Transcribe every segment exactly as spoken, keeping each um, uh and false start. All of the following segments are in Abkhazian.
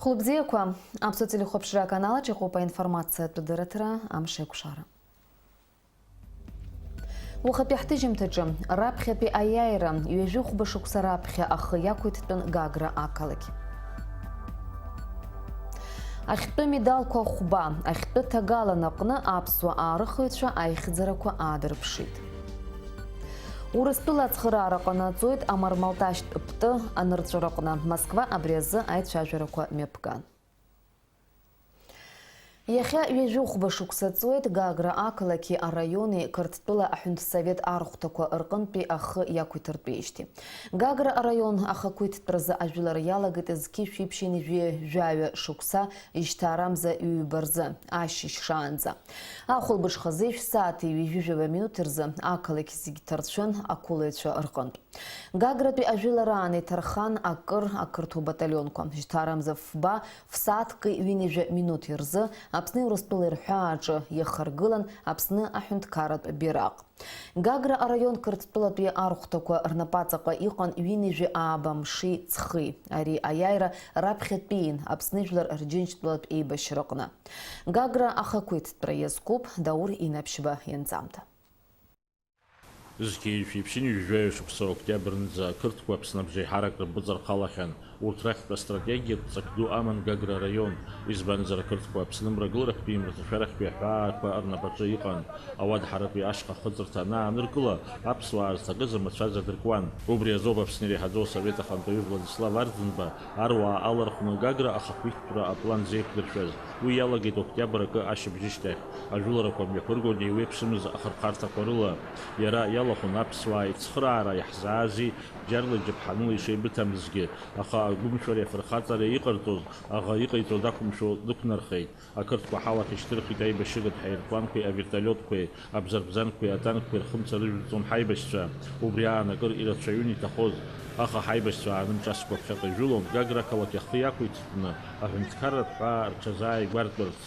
Хәылбзиақәа, Аԥсуа телехәаԥшра аканал аҿы иҟоуп аинформациатә дырраҭара Амш еиқәшара. Уахатәи ҳҭыжьымҭаҿы, раԥхьатәи аиааира, ҩажәи хәба шықәса раԥхьа ахы иақәиҭтәын Гагра ақалақь. Ахьтәы медалқәа хәба, ахьтәы ҭагалан аҟны аԥсуа аарыхыҩцәа аихьӡарақәа аадырԥшит. Урыстәыла ацхыраара ҟанаҵоит амармалташьтә птәы анырҵәараҟны, Москва абри азы аицәажәарақәа мҩаԥган. Иахьа ҩажәи хәба шықәса ҵуеит Гагра ақалақьи араиони Қырҭтәыла аҳәынҭсовет архәҭақәа рҟынтәи ахы иақәиҭыртәеижьҭеи. Гагра араион ахақәиҭтәразы ажәылара иалагеит зқьи жәшәи ԥшьынҩажәи жәаҩа шықәса, жьҭаарамза ҩба рзы, ашьыжь шаанӡа. Ахәылбыҽхазы шәсааҭи ҩажәи жәаба минуҭ рзы ақалақь зегь ҭарцәын ақәылаҩцәа рҟынтә. Гагратәи ажәылараан иҭархан акыр ақырҭуа баталионқәа. Жьҭаарамза фба, фсааҭки ҩынҩажәа минуҭи рзы Аԥсни Урыстәылеи рҳәаа аҿы иахаргылан Аԥсны аҳәынҭқарратә бираҟ. Гагра араион Қырҭтәылатәи архәҭақәа рнапаҵаҟа иҟан ҩынҩажәи ааба мши ҵхи. Ари аиааира раԥхьатәиин Аԥсны жәлар Рџьынџьтәылатә еибашьраҟны. Гагра ахақәиҭтәра иазкуп Даур Инаԥшьба ианҵамҭа. Зқьи жәшәи ԥшьынҩажәи жәаҩа шықәса октиабрнӡа ақырҭқәа Аԥсны абжеиҳарак рымпыҵархалахьан. Урҭ рахьтә астратегиатә ҵак ду аман Гагра араион, избанзар, ақырҭқәа Аԥсны мрагыларахьтәи мраҭашәарахьтәи аҳәаақәа рнапаҿы иҟан. Ауадҳаратәи ашҟа ахыҵырҭа анааныркыла, аԥсуаа зҭакыз амацәаз адыркуан. Убри азоуп Аԥсны иреиҳаӡоу асовет ахантәаҩы Владислав Арӡынба аруаа алархәны Гагра ахақәиҭтәра аплан зеиқәдыршәаз. Уи иалагеит октиабр акы ашьыбжьышьҭахь. Ажәыларақәа мҩаԥыргон еиуеиԥшымыз ахырхарҭақәа рыла. Иара иалахәын аԥсуаа ицхыраара иаҳзаази бџьарла иџьаԥҳаныла ишеибыҭамызгьы, аха агәымшәареи афырхаҵареи иҟарҵоз, аӷа иҟаиҵо дақәымшәо дықәнархеит. Ақырҭқәа ҳалахь ишьҭырхит аибашьыгатә ҳаирпланқәеи авертолиотқәеи, абзарбзанқәеи атанкқәеи рхымца рыжәҵон ҳаибашьцәа. Убри аан акыр ирацәаҩын иҭахоз, аха ҳаибашьцәа аанымҿасқәа ԥхьаҟа ижәылон Гагра ақалақь ахы иақәиҭтәны, аҳәынҭқарратә ҳәаа рҽазааигәартәырц.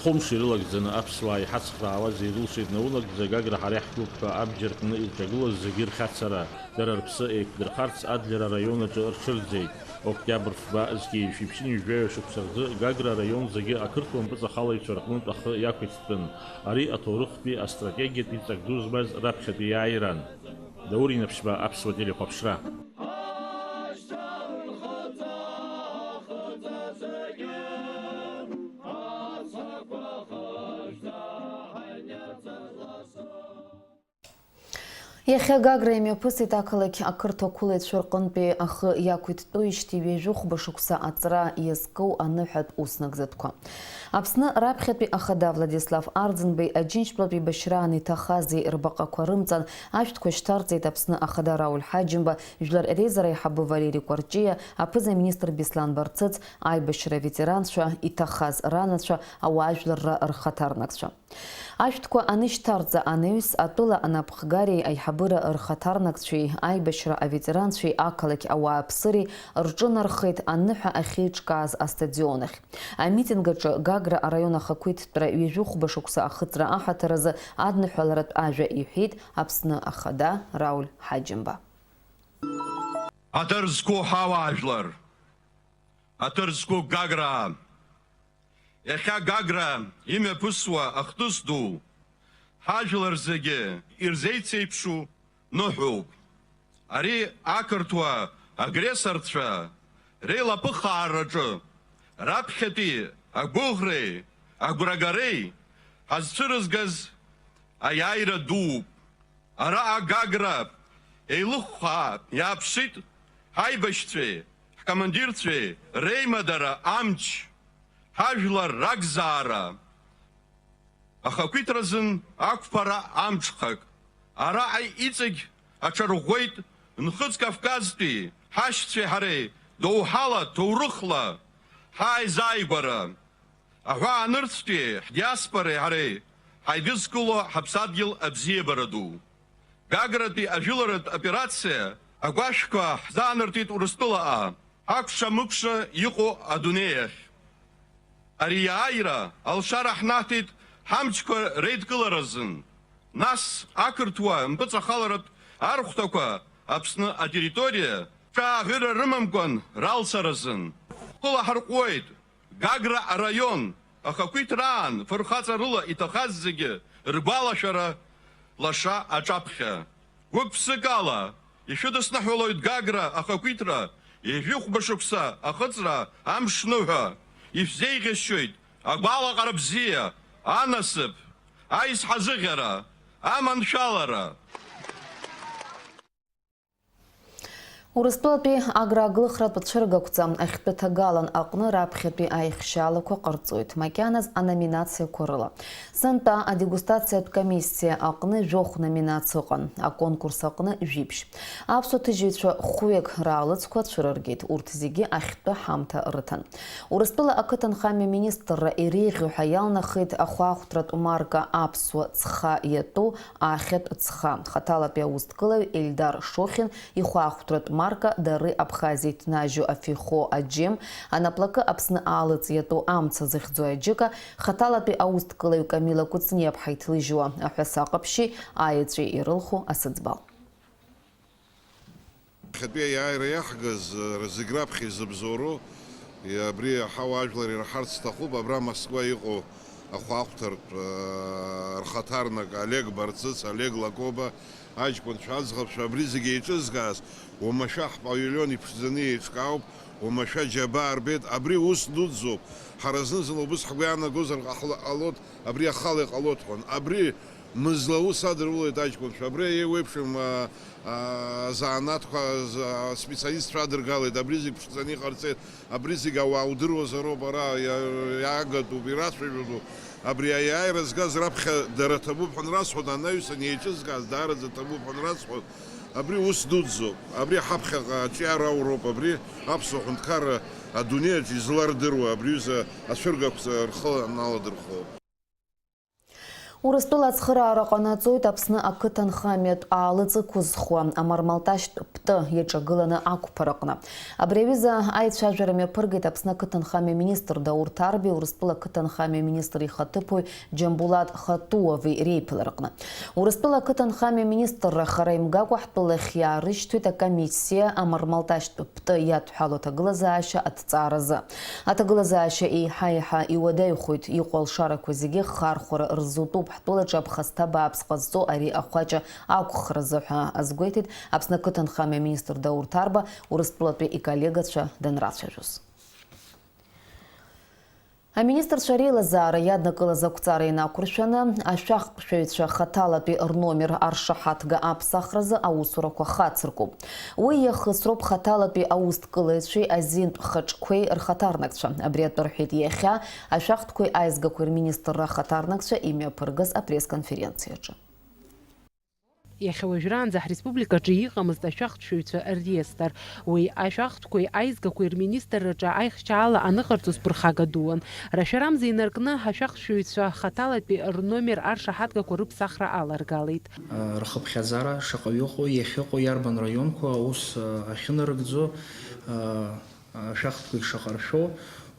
Хәымш ирылагӡаны аԥсуаа иҳацхраауаз ирылшеит наунагӡа Гагра ҳара иаҳтәуп ҳәа абџьар кны ирҿагылаз зегьы рхьацара. Дара рыԥсы еиқәдырхарц Адлер араион аҿы рҽырӡеит. Октиабр фба зқьи жәшәи ԥшьынҩажәи жәаҩа шықәса рзы Гагра араион зегьы ақырҭуа мпыҵахалаҩцәа рҟнытә ахы иақәиҭтәын. Ари аҭоурыхтәи астратегиатә иҵак ду змаз раԥхьатәи иааиран. Даур Инаԥшьба, Аԥсуа телехәаԥшра. Иахьа Гагра имҩаԥысит ақалақь ақырҭуа қәылаҩцәа рҟынтәи ахы иақәиҭтәуижьҭеи ҩажәи хәба шықәса аҵра иазку аныҳәатә уснагӡатәқәа. Аԥсны раԥхьатәи ахада Владислав Арӡынбеи Аџьынџьтәылатә еибашьраан иҭахази рбаҟақәа рымҵан ашәҭқәа шьҭарҵеит Аԥсны ахада Рауль Ҳаџьымба, Жәлар реизара аиҳабы Валери Кәарҷиа, аԥыза-министр Беслан Барцыц, аибашьра аветеранцәа, иҭахаз ранацәа, ауаажәларра рхаҭарнакцәа. Ашәҭқәа анышьҭарҵа анаҩс, атәыла анапхгареи аиҳабыра рхаҭарнакцәеи, аибашьра аветеранцәеи ақалақь ауааԥсыреи рҿынархеит аныҳәа ахьеиҿкааз астадион ахь. Амитинг аҿы Гагра араион ахақәиҭтәра ҩажәи хәба шықәса ахыҵра аҳаҭыр азы адныҳәаларатә ажәа иҳәеит Аԥсны ахада Рауль Ҳаџьымба. Аҭыр зқәу ҳауаажәлар, аҭыр зқәу Гаграа! Иахьа Гагра имҩаԥысуа ахҭыс ду, ҳажәлар зегьы ирзеицеиԥшу ныҳәоуп. Ари ақырҭуа агрессорцәа реилаԥыхаараҿы раԥхьатәи агәыӷреи агәрагареи ҳазцәырызгаз аиааира дууп. Араҟа Гагра еилыхәхаа иааԥшит ҳаибашьцәеи ҳкомандирцәеи реимадара амч, ҳажәлар ракзаара, ахақәиҭразын ақәԥара амҽхак. Араҟа иҵегь аҽарӷәӷәеит Нхыҵ Кавказтәи ҳашьцәеи ҳареи доуҳала, ҭоурыхла ҳааизааигәара. Аҳәаанырцәтәи ҳдиаспореи ҳареи ҳаидызкыло ҳаԥсадгьыл абзиабара ду. Гагратәи ажәыларатә операциа агәашәқәа ҳзаанартит Урыстәылаҟа, ҳакәша-мыкәша иҟоу адунеи ахь. Ари иааира алшара ҳнаҭеит ҳамчқәа реидкыларазын. Нас ақырҭуа мпыҵахаларатә Архәҭақәа Аԥсны атерриториа ҿааҳәыра рымамкәан ралцаразын. Ҳхы лаҳарҟәуеит. Гагра араион ахақәиҭраан фырхаҵарыла иҭахаз зегьы ргәалашәара лаша аҿаԥхьа. Гәык-ԥсык ала ишәыдысныҳәалоит Гагра ахақәиҭра, ҩажәихәба шықәса ахыҵра амшныҳәа. Ишәзеиӷьасшьоит агәалаҟара бзиа, анасыԥ, аизҳазыӷьара, аманшәалара. Урыстәылатәи аграаглыхратә цәыргақәҵа ахьтәы ҭагалан аҟны раԥхьатәи аихшьаалақәа ҟарҵоит, макьаназ аноминациақәа рыла. Сынтәа адегустациатә комиссиа аҟны жәохә номинациа ыҟан, аконкурс аҟны жәибжь. Аԥсуа ҭыжьыҩцәа хәҩык раалыҵқәа цәырыргеит, урҭ зегьы ахьтәы ҳамҭа рыҭан. Урыстәыла ақыҭанхамҩа министрра иреиӷьу ҳәа иалнахит ахәаахәҭратә марка аԥсуа ҵха иатәу ахьатә ҵха. Хаҭалатәи аусҭкылаҩ Ельдар Шохин ихәаахәҭратә марка Дары Абхазиеи иҭнажьу афихо аџьем, анаплакы Аԥсны аалыҵ иатәу амца зыхьӡу аџьыка, хаҭалатәи аусҭкылаҩ Камила Кәыҵниаԥҳа иҭлыжьуа аҳәаса ҟаԥшьи аеҵәеи ирылху асыӡбал. Иахьатәи аиааира иаҳгаз, ара зегь раԥхьа изыбзоуроу, абри аҳауа ажәлар ираҳарц сҭахуп, абра Москва иҟоу ахәаахәҭартә, а, рхаҭарнак Олег Барцыц, Олег Лакоба, аҷкәынцәа, аӡӷабцәа, абри зегь еиҿызкааз, уамашәа ҳпавилион иԥшӡаны еиҿкаауп, уамашәа џьабаа рбеит, абри ус дуӡӡоуп. Ҳара зны-зынла убыс ҳгәы иаанагозар ҟаҳла-, ҟалоит, абри ахала иҟалоит ҳәа. Абри мызла аус адырулеит аҷкәынцәа, абри еиуеиԥшым, а, а, азанааҭқәа, а, специалистцәа адыргалеит, абри зегь ԥшӡаны иҟарҵеит, абри зегь ауаа удыруазароуп, ара иа-, иаагатәуп, ирацәажәатәуп. Абри аиааира згаз раԥхьа дара ҭабуп ҳәа анрасҳәоит, анаҩсан еиҿызкааз даараӡа ҭабуп ҳәа анрасҳәоит. Абри ус дуӡӡоуп, абри ҳаԥхьаҟа аҿиара ауроуп, абри аԥсуа ҳәынҭқарра адунеи аҿы излардыруа абри аҩыза ацәыргақәҵа рхы аналадырхәо. Урыстәыла ацхыраара ҟанаҵоит Аԥсны ақыҭанхамҩатә аалыҵ ықәызхуа амармалташьтә птәы иаҿагыланы ақәԥараҟны. Абри аҩыза аицәажәара мҩаԥыргеит Аԥсны ақыҭанхамҩа министр Даур Ҭарбеи Урыстәыла ақыҭанхамҩа министр ихаҭыԥуаҩ Џьамбулаҭ Хатуови реиԥылараҟны. Урыстәыла ақыҭанхамҩа министрра хара имгакәа ҳтәылахь иаарышьҭуеит акомиссиа амармалташьтә птәы иадҳәало аҭагылазаашьа аҭҵааразы. Аҭагылазаашьа еиҳа-еиҳа иуадаҩхоит, иҟоу алшарақәа зегьы ххархәара рзутәуп, ҳтәылаҿы аԥхасҭа бааԥс ҟазҵо ари ахәаҷа ақәхразы ҳәа азгәеиҭеит Аԥсны ақыҭанхамҩа аминистр Даур Ҭарба Урыстәылатәи иколлегацәа данрацәажәоз. Аминистрцәа реилазаара иаднакылаз ақәҵара инақәыршәаны, ашәахтәшәаҩцәа хаҭалатәи рномер аршаҳаҭга аԥсахразы аусурақәа хацыркуп. Уи иахысроуп хаҭалатәи аусҭкылаҩцәеи азинтә хаҿқәеи рхаҭарнакцәа. Абри атәы рҳәеит иахьа ашәахтәқәеи аизгақәеи рминистрра ахаҭарнакцәа имҩаԥыргаз апресс-конференциаҿы. Иахьа уажәраанӡа ҳреспубликаҿы иҟамызт ашәахтәшәаҩцәа рреестр. Уи ашәахтәқәеи аизгақәеи рминистрраҿы аихшьаала аныҟарҵоз ԥырхага дуан. Рашәарамза инаркны, ашәахтәшәаҩцәа хаҭалатәи рномер аршаҳаҭгақәа рыԥсахра аларгалеит. Рхыԥхьаӡара шаҟаҩы ыҟоу, иахьыҟоу, иарбан раионқәа аус ахьынарыгӡо, ашәахтәқәа ишаҟаршәо,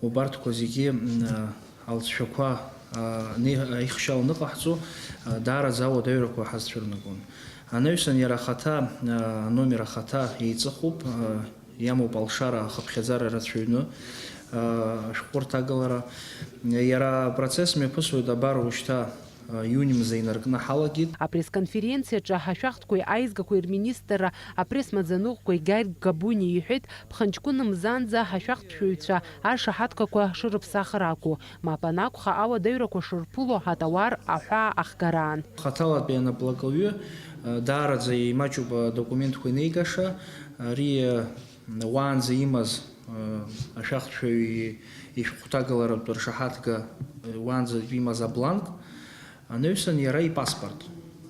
убарҭқәа зегьы, м, алҵшәақәа, а, не-, аихшьала аныҟаҳҵо, а, даараӡа ауадаҩрақәа ҳазцәырнагон. Анаҩсан иара ахаҭа, а, аномер ахаҭа еиҵыхуп, а, иамоуп алшара ахыԥхьаӡара рацәаҩны, а, ашәҟәы рҭагалара. Иара апроцесс мҩаԥысуеит абар уажәшьҭа, а, иуни мза инаркны ҳалагеит. Апресс-конференциаҿы ашәахтәқәеи аизгақәеи рминистрра апресс-маӡаныҟәгаҩ Гарик Габуниа иҳәеит, ԥхынҷкәын мзанӡа ашәахтәшәаҩцәа аршаҳаҭгақәа шырыԥсахыр акәу, мап анакәха, ауадаҩрақәа шырԥыло атауар аҳәаа ахгараан. Хаҭалатәи анаплакаҩы, а, даараӡа имаҷуп адокументқәа инеигаша. Ари, а, уаанӡа имаз, а, ашәахтәшәаҩ ишәҟәҭагаларатә ршаҳаҭга, а, уаанӡа имаз абланк, анаҩсан иара ипаспорт.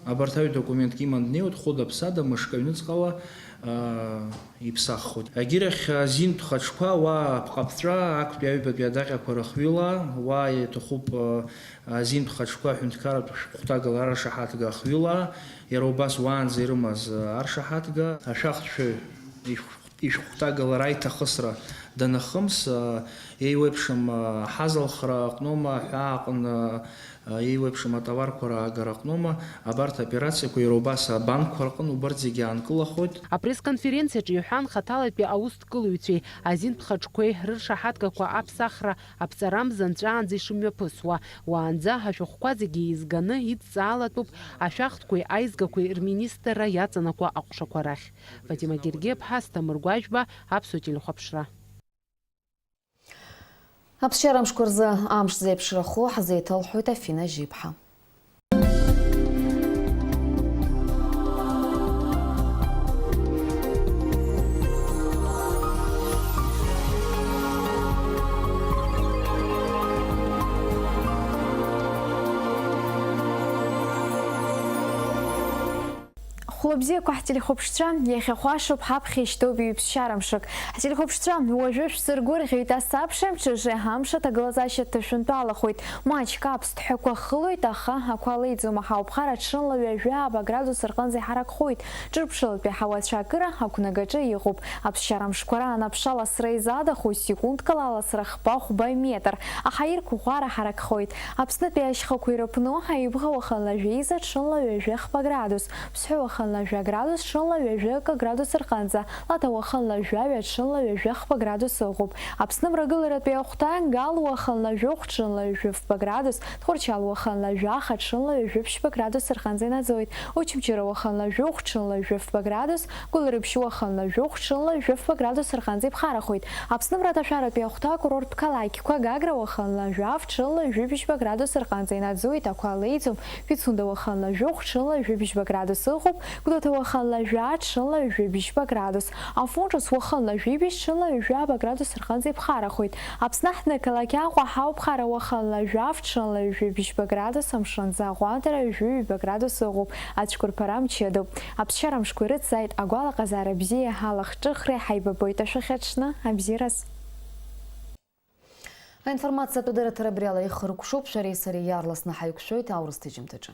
Абарҭ аҩ документк иман днеиуеит, хәыда-ԥсада мышк аҩныҵҟала, а, иԥсаххоит. Агьырахь азинтә хаҿқәа уа аԥҟаԥҵәа актәи аҩбатәи адаҟьақәа рыхҩыла, уа иаҭахуп, а, азинтә хаҿқәа аҳәынҭқарратә шәҟәҭагалара аршаҳаҭга ахҩыла, иара убас уаанӡа ирымаз, а, аршаҳаҭга, ашәахтәшәаҩ ишәҟә-, Ишәҟәҭагалара аиҭахысра данахымс, еиуеиԥшым аҳазалхра аҟноума, аҳәаа аҟны еиуеиԥшым атоварқәа раагара аҟноума, абарҭ аоперациақәа иара убас абанкқәа рҟны убарҭ зегьы аанкылахоит. Апресс-конференциаҿы иҳәан хаҭалатәи аусҭгылаҩцәеи азинтә хаҿқәеи рыршаҳаҭгақәа аԥсахра аԥҵарамза нҵәаанӡа ишымҩаԥысуа. Уаанӡа ашәҟәқәа зегьы еизганы идҵаалатәуп ашәахтәқәеи аизгақәеи рминистрра иаҵанакуа аҟәшақәа рахь. Фатима Гергиаԥҳа, Асҭамыр Гәажәба, Аԥсуа телехәаԥшра. Аԥсшьара амшқәа рзы амш зеиԥшрахо ҳзеиҭалҳәоит Афина Жьиԥҳа. Хәлыбзиақәа ҳтелехәаԥшцәа, иахьа хәашоуп ҳаԥхьа ишьҭоуп ҩаԥсшьарамшык. Ҳтелехәаԥшцәа, уажәы шәсыргәырӷьоит, асабша мҽаҿы амш аҭагылазаашьа ҭышәынтәалахоит. Маҷк аԥсҭҳәақәа хылоит, аха ақәа леиӡом, аҳауԥхара ҽынла ҩажәи ааба градус рҟынӡа иҳаракхоит. Ҿырԥшылатәи ҳауацәа акыра ақәнагаҿы иҟоуп. Аԥсшьара мшқәа раан аԥша ласра изаадахоит, секундкала аласра хԥа-хәба метр. Аҳаирқәа ӷәӷәара ҳаракхоит. Аԥснытәи ашьхақәа ирыԥну, Аибӷа уахынла жәеиза, ҽынла ҩажәи хԥа градус, Ԥсҳәы уахынла жәа градус, ҽынла ҩажәи акы градус рҟынӡа, Лаҭа уахынла жәаҩа, ҽынла ҩажәи хԥа градус ыҟоуп. Аԥсны мрагыларатәи ахәҭа Гал уахынла жәохә, ҽынла ҩажәи фба градус, Тҟәарчал уахынла жәаха, ҽынла ҩажәи ԥшьба градус рҟынӡа инаӡоит. Очамчыра уахынла жәохә, ҽынла ҩажәи фба градус, Гәылрыԥшь уахынла жәохә, ҽынла ҩажәи фба градус рҟынӡа иԥхарахоит. Аԥсны мраҭашәаратәи ахәҭа акурорттә қалақьқәа Гагра уахынла жәаф, ҽынла ҩажәи ԥшьба градус рҟынӡа инаӡоит, ақәа леиӡом. Пицунда уахынла жәохә, ҽынла ҩажәи ԥшьба градус ыҟоуп. Гәдоуҭа уахынла жәа, ҽынла ҩажәи ԥшьба градус. Афон ҿыц уахынла жәибжь, ҽынла ҩажәаба градус рҟынӡа иԥхарахоит. Аԥсны аҳҭнықалақь Аҟәа ҳауп, ԥхара уахынла жәаф, ҽынла ҩажәи ԥшьба градус, амшын аӡы аҟәандара ҩажәи ҩба градус ыҟоуп. Ацәқәырԥара мчыдоуп. Аԥсшьара мшқәа ирыцзааит агәалаҟазаара бзиа, алахҿыхреи ҳаибабоит ашәахьаҽны. Абзиараз. Аинформациатә адырраҭара абри ала ихыркәшоуп, шәареи сареи иаарласны ҳаиқәшәоит аурыс ҭыжьымҭаҿы.